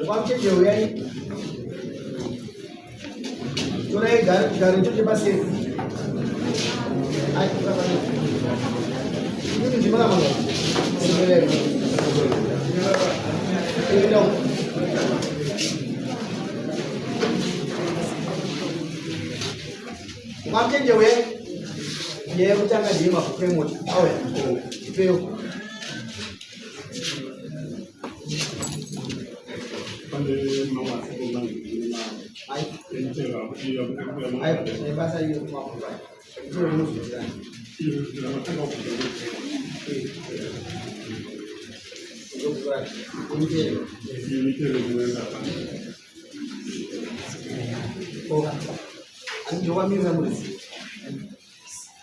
Ukamucheche uyai. Torai gare gare choche paseri. Ai kuka pano. Ini ndimana manga. Semelele. Enda uko. Ukamucheche uyai. Nyaya yekutanga ndiye mabhuku emota. Auya. Ipeyo.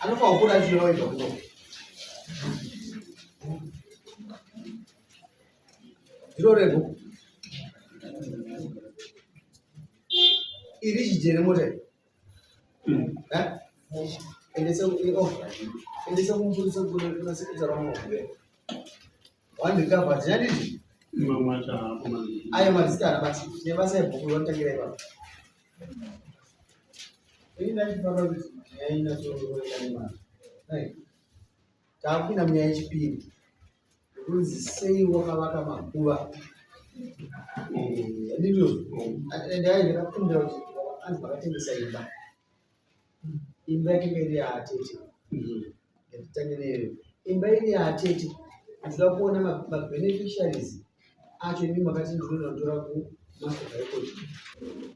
Anofanira kubuda achiroiwa kuno. Ndiro rego. Iri chijere mota. Eh? Endesa oh. Endesa kumupurisa kuna sekutara wangu. Wandikava tinadii? Ayo mazita arabati nebasa ebhuku ronotangira ipapo. Ini ndachifamba kuti nyaya inatsoita nemari. Takupinda munyaya yechipiri. Kunzi sei wakavaka makuva? Ndizvo. Ndai ndakakumbira kuti anzi makatengesa imba. Imba yakanga iri yaatete. Ngatitange neyo. Imba iri yaatete. Ndinoda kuona mabeneficiaries acho imi makati ndinonotora kumaster record.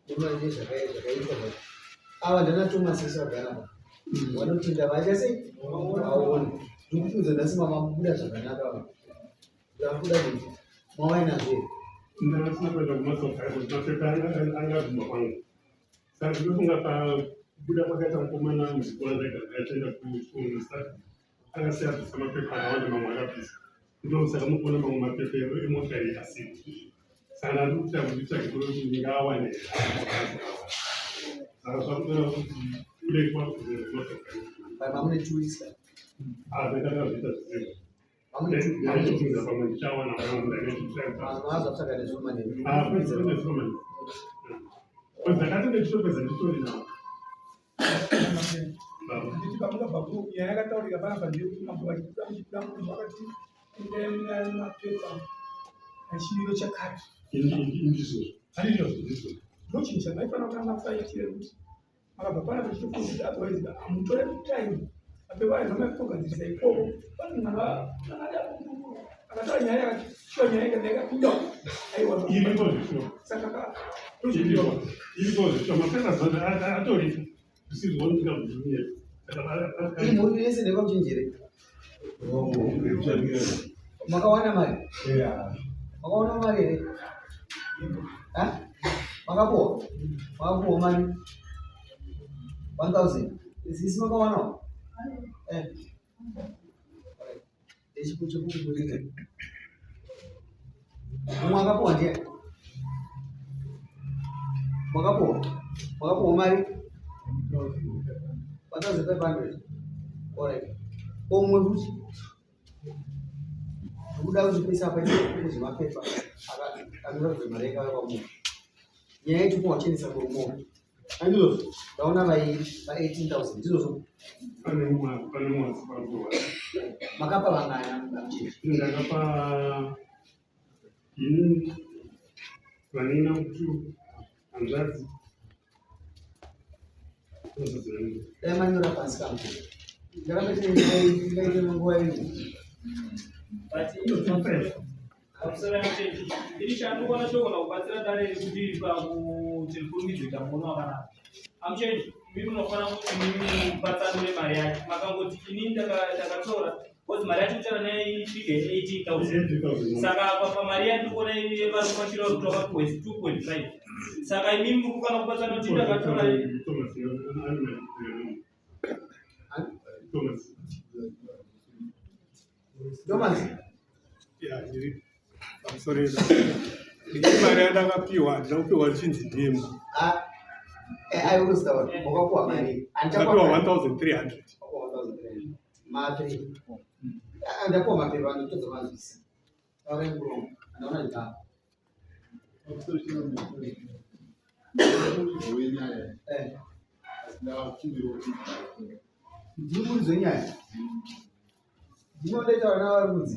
Ndinoona zvakaitwa zvacho. Ava ndana Thomas vese vagara apa. Vanotenda vacha sei? Vaona. Ndikufunza nhasi mama mubuda zvakanaka va. Ndakuda kuti mawainazvo here? Ndakasina kuenda kumaster record mapepa anga aguma kwangu. Saka ndinofunga pakubuda kwakaita mukomana muzikora ndaigara naye achienda kuSouth akasiya abvisa mapepa akawanda mamwe akabvisa ndosaka mukuona mamwe mapepa emota iyi asipo. Saka ndandikuita kuti nditsvage kuti ndingawane here. Saka zvakutora kuti bude kumaster record. Baba mune 2 weeks. Ah, ndakazviita zvisizvo. Mamune 2 Ndaichifunga pamwe ndichawana pamwe ndaichitsvaga. Mazotsvaga nezuro manheru. Ah, kwete nezuro manheru. Ndakati ndichitopedza nditori nawo. Nditi pamunobva nyaya yakataurika panapa ndeyekuti mambo vachibuda muchibuda munhu vakati endai mapepa nechimiro chakati. Ndizvo. Handizvo? Ndizvo. Ndochinhu chamaifanira kutanga kusaitire kuti makabva panapa chitokuti otherwise hamutore time mapepa ayo zvamaitogadzirisa ikoko. Pane mwana akataura nyaya yakati shuwa nyaya ikanga yakapinda aiwa. Iriko zvisho. Saka Iriko. Iriko zvisho. Mapepa zvacho atoripo. Zvisizvo ndingabvumira. Iyi mhuri yese ndekwamuchenjere. Makawana mari? Makawana mari here? Ha? Makapuwa? Makapuwa mari? 1000. Isisi makawanawo? Eh. Mumwe akapuwa ndiye. Makapuwa? Makapuwa mari? 1500. Alright. Omwe futi. Ndikuda kuzvipisa apa nezvemapepa akanoratidza mari yakauya kwamunhu. Nyaya yetu wachenesa murume uyu. Andizvozvo. Ndaona vai va 18,000 ndizvozvo. Pane mumwe pane mumwe asipanguva. Makapa vangani muchechi? Ndakapa ini vanina two hanzvadzi. Dai manyora pasi kangu. Ndakapete nguva ino. But pamusoro yamuchechi ini chandikuona chogona kubatsira dare kuti pakuti rikurumidze muono wakanaka. Amuchechi, imi munofanira kuti mimi mupatsanure mari yacho. Makangoti ini ndakatora because mari yacho kutaura naye ifige 18,000. Saka apa pamari yatiri kuona yevari kumashure vari kutora kapuwa is 2.5. Saka imimi muri kukwana kupatsanura kuti ndakatora Thomas. Thomas, Ya, ndiri pamusoro yedu. Ndine mari yandakapiwa, handina kupiwa richinzi ndiyemo. Ah, eh, ayi uruzita wakapuwa mari. Ndakapiwa 1300. Ma3. Ndapuwa mapepa ndotodza manzwisa. Taurai muromo. Andaona ndikapa. Ndiri muridzi wenyaya. Ndinodaita vana varudzi.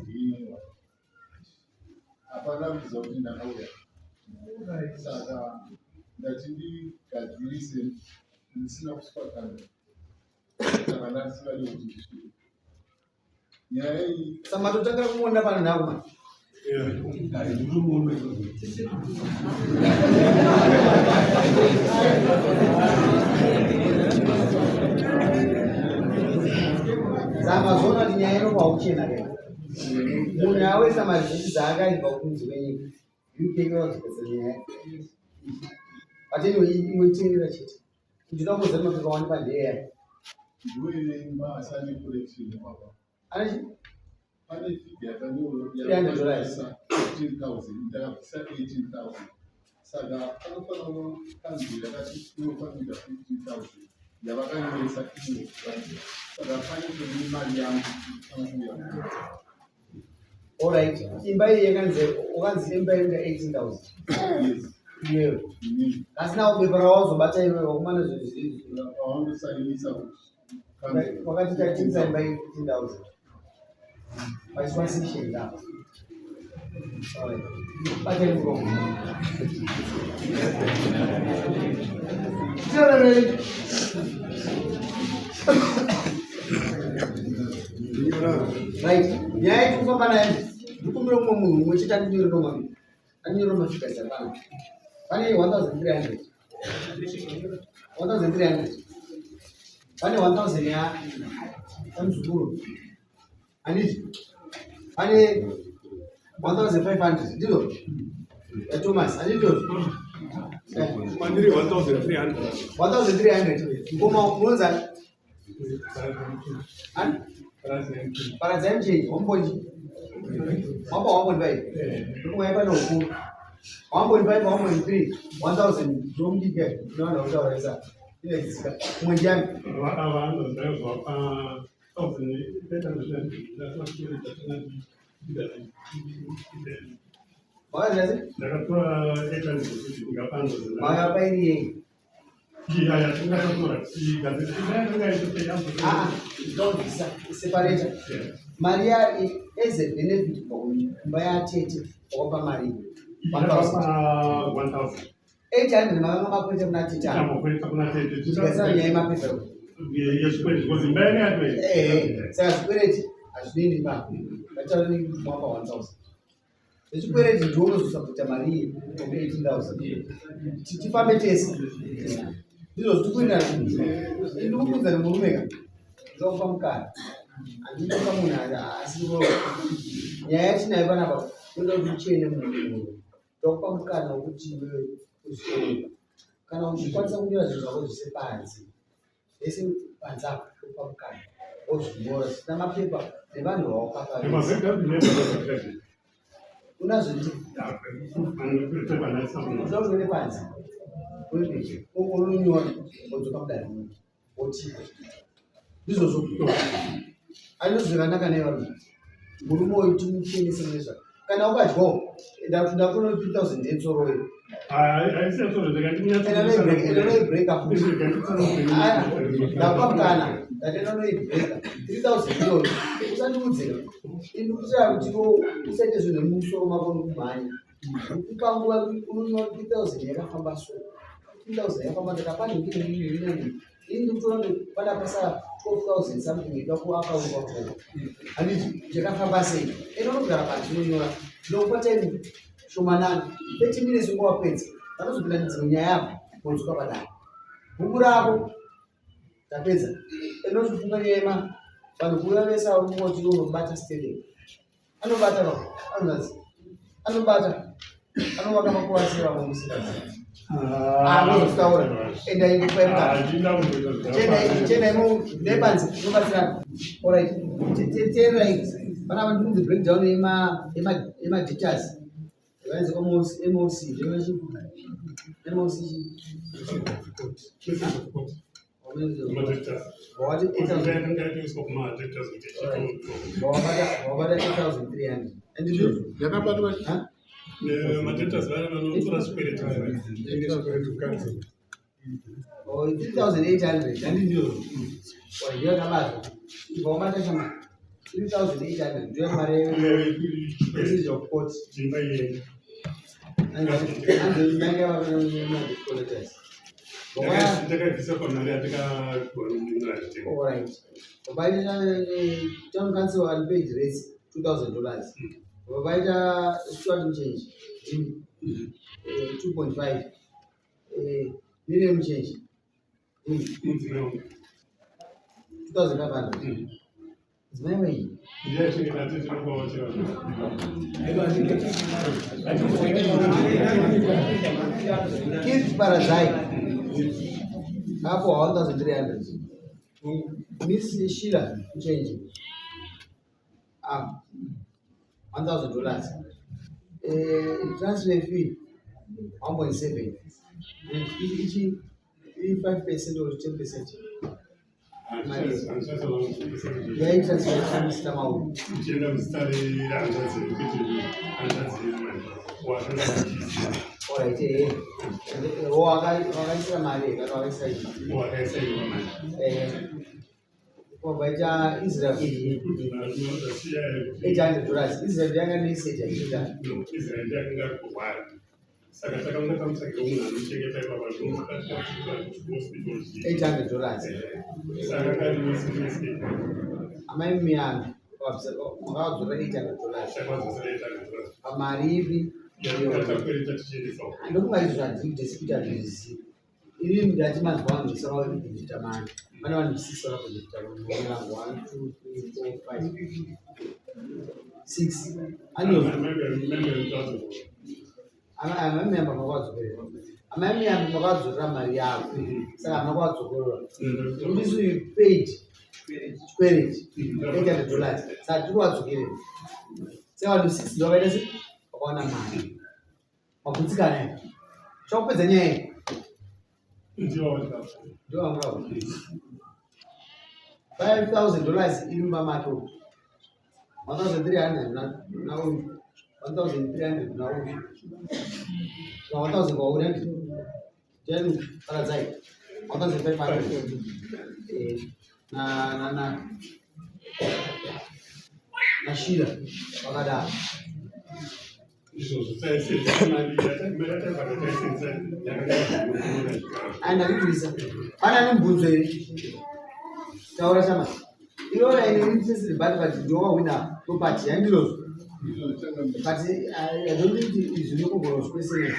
Hapana kuziva kuti ndakauya. Saka ndati ndigadzirise ndisina kuswakana. Saka ndasingadi kuti ndisvike. Nyaya iyi Saka kumuona pano nhau mani. Zama zvoona kuti nyaya inopa uchena ke. Munhu awesa mazviti zvaakaibva kunzi kwenyika. UK inodzokesa nyaya. But anyway, imwe chete. Ndinoda kuziva mapepa wani pandeya. Ndiwe imba asi ane correction baba. Ane Pane figure yakanyorwa $300. 15,000 ndakabvisa 18,000. Saka panofanira kanzuru yakati inofanira 15,000 yavakanyoresa iyo. Saka pane kune mari yangu inofanira kuuya. Alright. Imba iyi yakanzi wakanzi imba inoita 18,000. Yes. Iwewe. Inini. Asi nawo bepa rawazobata iwewe wakumana zvinhu zviri Pavandosainisa kuti kanzuru. wakati tatengesa imba iyi 15,000. Paiswa section apa. Alright. Bata muromo. Teererei. Right. Nyaya yedu kufamba nayo ndikumbira mumwe munhu mumwe chete andinyorero andinyorero mafigures apana. Pane 1300. 1300. Pane 1000 ya yamuzukuru. Handiti? Pane 1500 ndizvo? YaThomas, handiti? Mandiri 1300. 1300. Ngoma unonzani? Ani? Paradzai muchenji, wambonji. Wapa 1.5. Ndokumwa pane ukuru. 1.5, 1.3, 1000 ndomudike ndinowana kutaura isa. Inoitika. Mumwe ndiani? Ava ndozvapa 1800. Wakaziva sei? Ndakatora 800 ndikapa ndozi. Makapa iri yei? Iya, tingatotora tigadzirisa. Ah, ndobvisa separate. Mari ya as a benefit kumba yatete wakapa mari iyi. Ndakapa 1000. 800 makanga makwete kuna tete ava. Ndambokweta kuna tete. Tigasana nyaya yemapepa. Yezvikwereti because imba yanga yatoenda. Eh, saka zvikwereti hazvinendi pa. Ngataure mwaka 1000. Zvikwereti ndiwo unozosapota mari iyi kubva 18,000. Tifambe tese. Ndizvo zvitikuwirirana. Ndikubvunza nemurume ka. Ndinokupa mukana. Handidi kupa munhu asiri kuroora. Nyaya yatinayo panapa inoda kuti uchene munhu. Ndokupa mukana wekuti iwewe uzvione. Kana uchikwanisa kunyora zvinhu zvako zvise panze. Zvese panze apa ndokupa mukana. Wozvinyora zvisina mapepa nevanhu vawakapa. Unazvo ndi unoda kuti uende panze. Unonyora wodzoka mudare muno. Wotipa. Ndizvozvo. Andizvo zvakanaka naye varume. Murume uyu timuchenese mune zvake. Kana ukadyawo ndakutora 2000 yetsoro iyi. Enda noibreaka futi. Ndakupa mukana. Ndatenda noibreaka. 3000 iyoyo. Usandiudzira. Indikuitira kuti iwe usaite zvinhu mumusoro mako nokumhanya. Kupa nguva unonyora 3000 yakafamba so. 3000 yakafamba ndakapa nhingi nhingi nhingi. Ini ndikutora kuti pana pasara 12000 something ida kuakaunti kwako. Handiti chakafamba sei? Enda unogara panze unonyora. Ndinokupa time shomanani. 30 minutes unge wapedza. Panozopinda dzimwe nyaya apo wodzoka padare. Bhuku rako tapedza. Enda uchifunga nyaya yema vanhu kuuya vese avo kungoti unobata stereki. Anobata va anonzi anobata anovaka makuva sei vamwe musikadzi. Anozotaura. Enda ikupa mukana. Chenai nepanze tinobatsirana. Alright. Teererai. Panapa ndikunzi breakdown yema details. Vainzi MOC MOC ndinochi MOC chi Wawati 8000 wawabata 8300. Andizvo? Yakabatwa Ha? Madebtors vaya vanotora zvikwereti. Oh, 3800 handindizvo? Ndiyo yakabazwa ibva wabata chama 3800 ndiyo mari yeprocedure of court. Imba iyeyo. Anzi vavenacollectors. Ndakaibvisa pamari yatakagonazvitenga. Alright, vaita town council unpaid rates $2000, vaita Stuart Muchenji 2.5, Miriam Muchenji Mudzimai wangu. 2500. Dzimai wenyu? Ndiye achengeta atete nokwawachira. Keith Paradzai apo 1300. Miss Sheila Muchenji, ah, $1000. Transfer fee 1.7 ichi 5% or 10% yaitransfer Mr. Maulu. Ichienda muzita rehanzvadzi yedu, kuti hanzvadzi yedu manje wakanga achiziva. Alright, wakaisira mari kana wakaisira ichi? Wakaisa imba manje. Wakaita Israel $800. Israel yanga neiseti achiita? No, Israel ndiye akanga ari kurwara, saka takanga tamutsvakira munhu anochengeta ipapa hospital. $800. Saka akari nesimese. Amai Miyambi makavadzorera $800? Takavadzosera $800. Pamari ipi? Yatakakwereta tichiendesawo. Ndokunga izvo zvandiri kudisputa zvizivi. Ini ndati manzwa vanhu vese vakabhenefita mari. Pane vanhu six vakabhenefita murume vangu, one, two, three, four, five, six. Anozwa amai Miyambi makavadzokorera, amai Miyambi makavadzorera mari yavo, saka hamuna kuvadzokorora. Kuti you paid chikwereti $800, saka tiri kuvadzokerera. Saka vanhu six ndo vakaita se vakawana mari. Magutsikana here? Chakupedza nyaya iyi ndo vamurawo $5000 iri mumba make umu, 1300 nauyu, 1300 nauyu, na 1000 kwauri. Ndiani? Paradzai, 1500. Na na na naShira vakadaro. Izvozvo taisenzesa mari yataibhadhara, taisenzesa yakanga. Andakubvisa. Pana nemubvunzo here? Taura chama. Iona ine interest, but ndowawina property yandinozvo. But I don't think izvi zvinokugona kuzvikwesera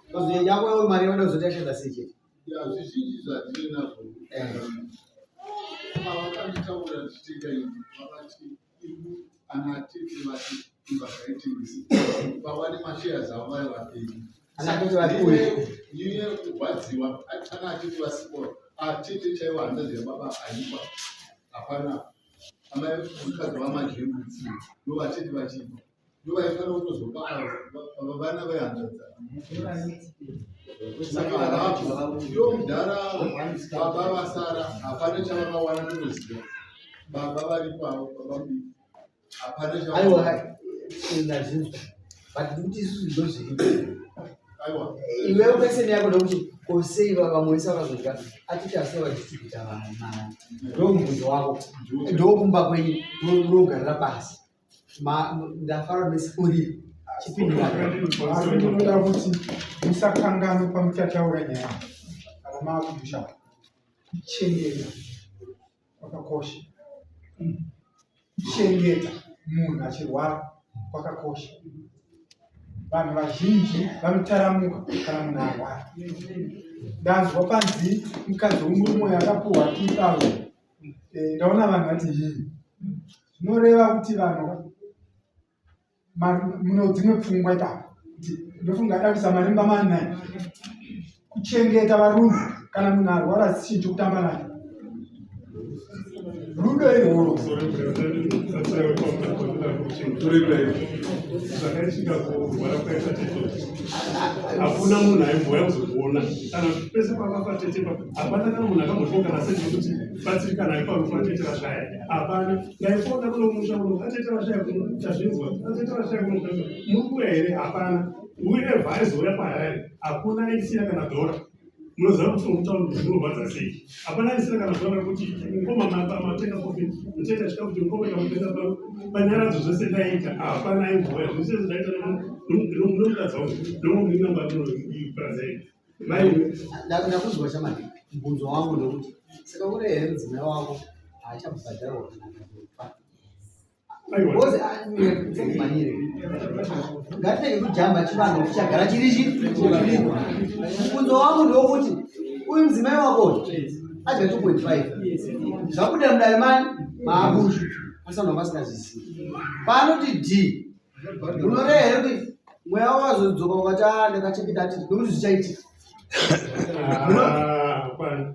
because yako mari yaoda kuzoti yashanda sei chete. Ya, zvizhinji zvatine nazvo. Pavakanditaura ndichitenga imba, vakati ibu ana tete vati imba ngaitengese vawane mashares avo vari vapenyu. Ana tete vari uyu. Nyaya yekurwadziwa, ana atete vasipo, atete chaivo hanzvadzi yababa aipa hapana. Amai mukadzi wamajembutsi ndo vatete vachipo, ndo vaifanira kutozopa ava vana vehanzvadzi. Saka harapo ndiwo mudhara baba vasara, hapana chavakawana. Ndinoziva baba varipo avo, baba mudiki, hapana. Aiwa. Chavakawana. Ndazvinzwa, but ndikuti isusu ndo zviripo. Aiwa. Iwewe kweseni yako ndokuti kosei vamwe vese vakazodya atiti asei vadistributa vanhu mari? Ndo mubvunzo wako. Ndokumba kwenyu munogarira pasi. Ndafara nesipuri chipindura. Asi ndinoda kuti musakanganwe pamuchataura nyaya kana maakumusha, kuchengeta kwakakosha. Kuchengeta munhu achirwara kwakakosha. Vanhu vazhinji vanotaramuka kana munhu arwara. Ndanzwa panzi mukadzi wemurume uyu akapuhwa 2000. Ndaona vanhu vati hii, zvinoreva kuti vanhu muno dzimwe pfungwa ipapo kuti ndofunga ada kuisa mari mumba manai. Kuchengeta varume kana munhu arwara si chinhu chokutamba nacho. Rudo irworwo. Zvakaitika kurwara kwaita tete, hakuna munhu aimbouya kuzokuona kana pese pakafa tete. Hapana kana munhu akambotiwo kana senti kuti batsirikana iparufa tete vashaya, hapana. Ndaifona kuno musha kuno, atete vashaya kuno, tazvinzwa, atete vashaya kuno, muri kuuya here? Hapana. Whoever aizouya paHarare, hakuna aisiya kana dhora. Munoziva kuti mutauni zvinorwadza sei? Hapana aisina kana dhora kuti mukoma matenga kofi, muchaita chikafu kuti mukoma kamutenga pano panyaradzo. Zvese ndaita, hapana aimbouya. Zvese ndaita nomukadzi wangu nomuninambatinopuraza. Ndakuzwa chamani. Mubvunzo wangu ndokuti, saka uri here mudzimai wako haachabhadharwa kana akazofa? Because manyire ngatitenge kujamba chivanhu chichagara chiri chiriko. Mubvunzo wangu ndokuti, uyu mudzimai wako adya 2.5, zvabuda mudare mani maabushu, asi vanhu vasingazvizivi paanoti d, unoreva here kuti mweya wazodzoka ukati, "Ah, ndakachengeta atiti," nokuti zvichaitika? Hapana.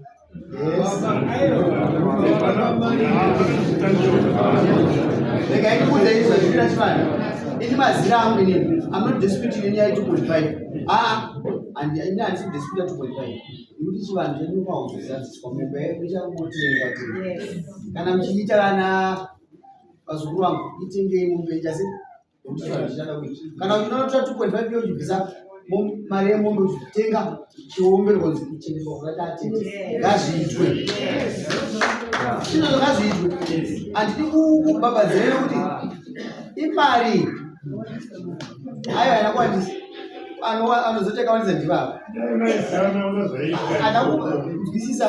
Rega ndikuudze izvo zvinoita chivanhu. Ini mazira angu inini, I'm not disputing any nyaya 2.5. Ah, and ini handisi kudisputa 2.5 nekuti chivanhu chedu kwahuzozadziswa mombe ichangotenga tenga. Kana muchiita vana, vazukuru vangu, itengei mombe ichase, nekuti chivanhu chichada kuita. Kana uchinotora 2.5 iyo uchibvisa mari yemombe uchitenga chiomberwa kunzi kuchengetwa kwakaita atete, ngazviitwe izvozvo, ngazviitwe. Handidi kubhabhadzira nekuti imari ayo haina kuwandisa. Anozoti akawandisa ndivava. Dai maizana una zvaiita. Handa kunzwisisa.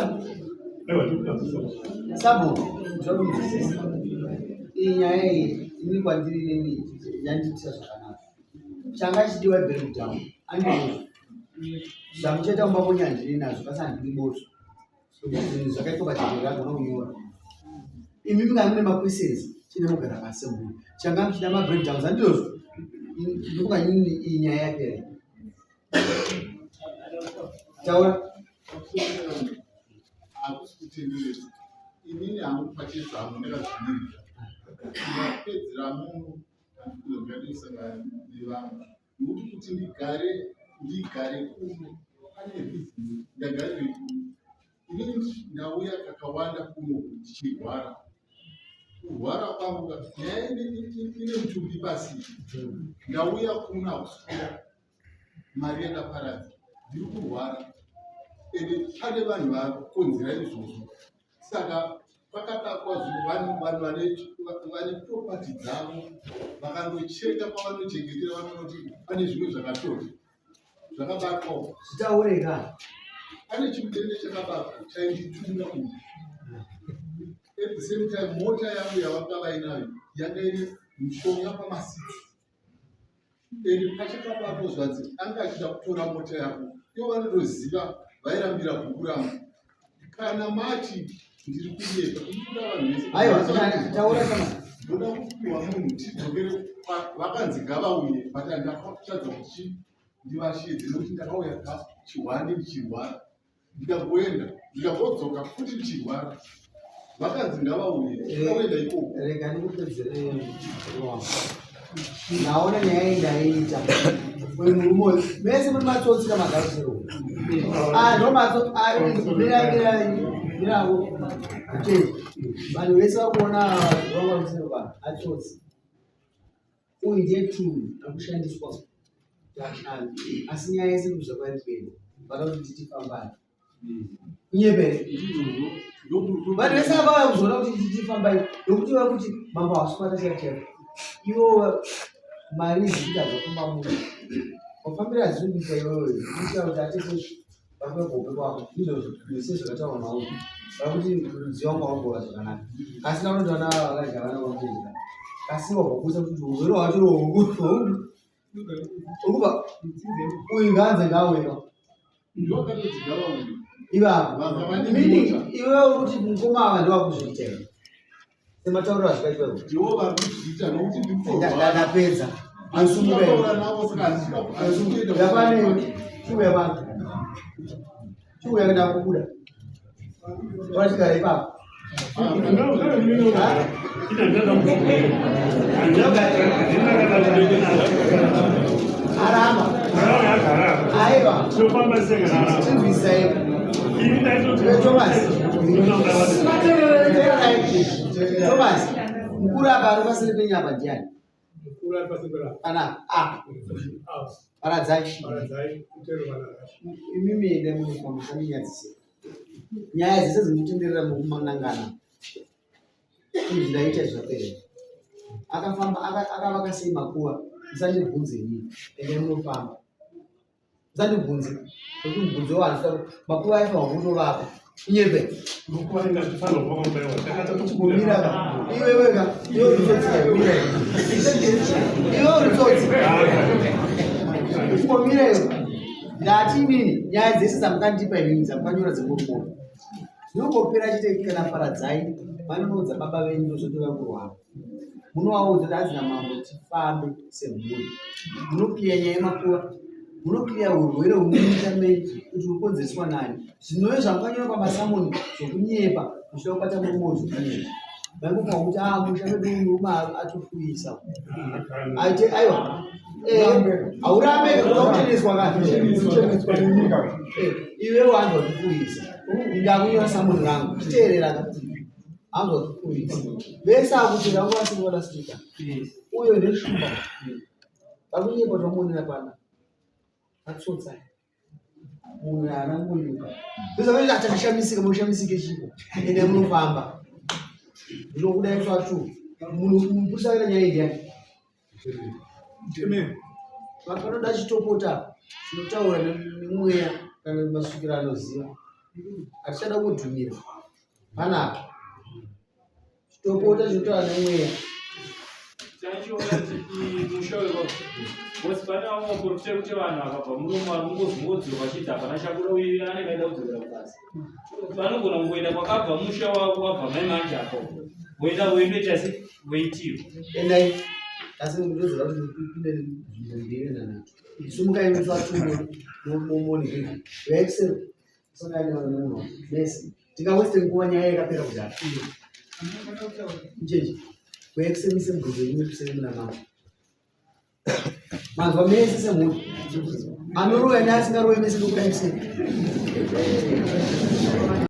Aiwa, ndikukanzwisa. Sabo, ndinoda kunzwisisa iyi nyaya iyi. Ini kwandiri nini yandiitira zvakanaka. Changa chidiwa breakdown andizvo zvamuchaita mumba kwenyu handini nazvo, kasi handidi botso. Zvinhu zvakaitwa pajekerere ragona kunyora. Imi munga mune maquestions, chine mugara pasi semhuri, changa muchida mabreakdowns, handizvozvo? Ndofunga inini iyi nyaya yapera. Taura. Hakusi kutenderesa. Inini hangu pachezvangu ndakazvimirira, ndapedzera muno, handikuzongadisangana nevamwe nokuti kuti ndigare kuno pane reason ndagarire kuno. Inini ndauya kakawanda kuno ndichirwara. Kurwara kwangu nyaya ine mutumbi pasi. Ndauya kuno hakusikuda mari yakaparadza, ndiri kurwara, ende pane vanhu vakonzera izvozvo. Saka pakadakwa zvinhu, vanhu vane property dzavo vakandocheka pavanochengetera, vanonoti pane zvimwe zvakashota zvakabatwawo. Zvitaureka. Pane chimudende chakabatwa chainditunga munhu. At the same time, mota yangu yavanga vainayo yanga ine mushonga pamasiti, ende pachakabatwa zvanzi anga achida kutora mota yako. Ivo vanotoziva vairambira bhuku rangu. Kana mati ndiri kunyepa, ndikuda vanhu vese. Aiwa, taura kana. Ndoda kupiwa munhu tidzokere. Vakanzi ngavauye, but handakatadza kuti ndivashedze nekuti ndakauya chihwande ndichirwara, ndikagoenda, ndikagodzoka futi ndichirwara. Vakanzi ngavauye, tikaenda ikoko. Rega ndikupedzere wangu. Ndaona nyaya iyi ndaiita. Uyu murume uyu, mese muri matsotsi kamagarisiro. Ah, ndo matsotsi. Ah, mira, mira, mirawo. Okay. Vanhu vese vakuona vangwarisiro pa atsotsi. Uyu ndiye tool akushandiswa kuti ashande. Asi nyaya yese kubva kwairi kuenda. Vada kuti titifambane. Kunyepere. Vanhu vese vavauya kuzoona kuti titifambai nokuti vari kuti mambo hausi kubata chaipo chaipo. Ivo mari dzikuti hadzafamba munhu. Mafambiro adziri kuita iwewe kuitira kuti atese vakuya kuhope kwako. Ndizvo zvese zvakataurwa nawo. Vakuti mudziyo wangu wangova zvakanaka. Asi kana kuti vana vakadya vana vakuita. Asi wabva kuti urwere hwacho urikuba uyu ngaanze ngaauye. Ndovakatoti ngavauye. Ivavo. Vanga vane Meaning mota. iwewe kuti mukoma ava ndovakuzviita here sematauriro azvikaitwa iwo? Ndivo vari kuzviita nokuti ndikutorwara. Ndapedza. Handikutaura navo, saka handisi kuenda. Yapane chiuya pano, chiuya kuda kubuda wachigara ipapo. Aramba. Aiwa. Chinzwisai. Thomas. Thomas. Mukuru apa ari pasiri penyu apa ndiani? Pana apa. Paradzai. Imimi endai munofamba musandinyadzise. Nyaya dzese dzinotenderera mukumanangana. Izvi ndaita zvapera. Akafamba akavaka sei makuva musandibvunze ini. Endai munofamba. Musandibvunze. Nekuti mubvunzo wanhu makuva aifanirwa kutovakwa. Kunyepe. Kumira ka. Iwewe ka. Iwe uri tsotsi ka. Mira. Iwe uri tsotsi. Kumira iwe. Ndati inini nyaya dzese dzamukandipa inini dzamukanyora dzemurumoro. Zvinongopera chete kana paradzai vanonoudza baba venyu ndozvotova kurwara. Munovaudza kuti hanzi namambo tifambe semhuri. Munokliya nyaya yemakuva, munokliya urwere hunoita menyu kuti hukonzereswa nani. Zvinove zvamukanyora pamasamoni zvokunyepa muchida kubata murume uyu zvokunyepa. Vaingofunga kuti ah musha medu uyu murume atofuyisa. Aite aiwa. Eh, haurambe kuda kucheneswa ka. Kucheneswa nenyika. Eh, iwe wanzwa kufuyisa. Ndakunyora samoni rangu. Chiteerera ka. Anzwa kufuyisa. Vese akuti rangu vasiri vada stika. Uyo ndeshumba. Vakunyepa zvamuonera pana. Atsotsa. Munhu haana kunyuka. Zvese takashamisika mushamisike chiko. Ende munofamba. Ndinokuda ifatu. Munhu mupurisa akaita nyaya iyi ndiani? Mtemeri. Panoda chitopota chinotaura nemweya kana masvikiro anoziva. Hatichada kudhumira. Panapa. Chitopota chinotaura nemweya. Chachiona kuti musha uyu because pane vamwe vaprofita ekuti vanhu vakabva muromo vanongozongodzoka vachiti hapana chabuda uye anenge aida kudzokera kubasa. Vanogona kungoenda kwakabva musha wavo wabva mai manje apo voenda voendoita se voitiwa. Endai. Asi ndinoziva kuti kune nzvimbo mbiri nanhatu. Sumukai musatume mumonike. Uyai kuseri. Sangani nemunhu mese. Tingawaste nguva nyaya yakapera kudhara. Njeje. Uyai kuseri mise mubvunzo yenyu kuseri muna mama. Manzwa mese semhuri. Anoroya neasingaroyi mese ndokudai kuseri.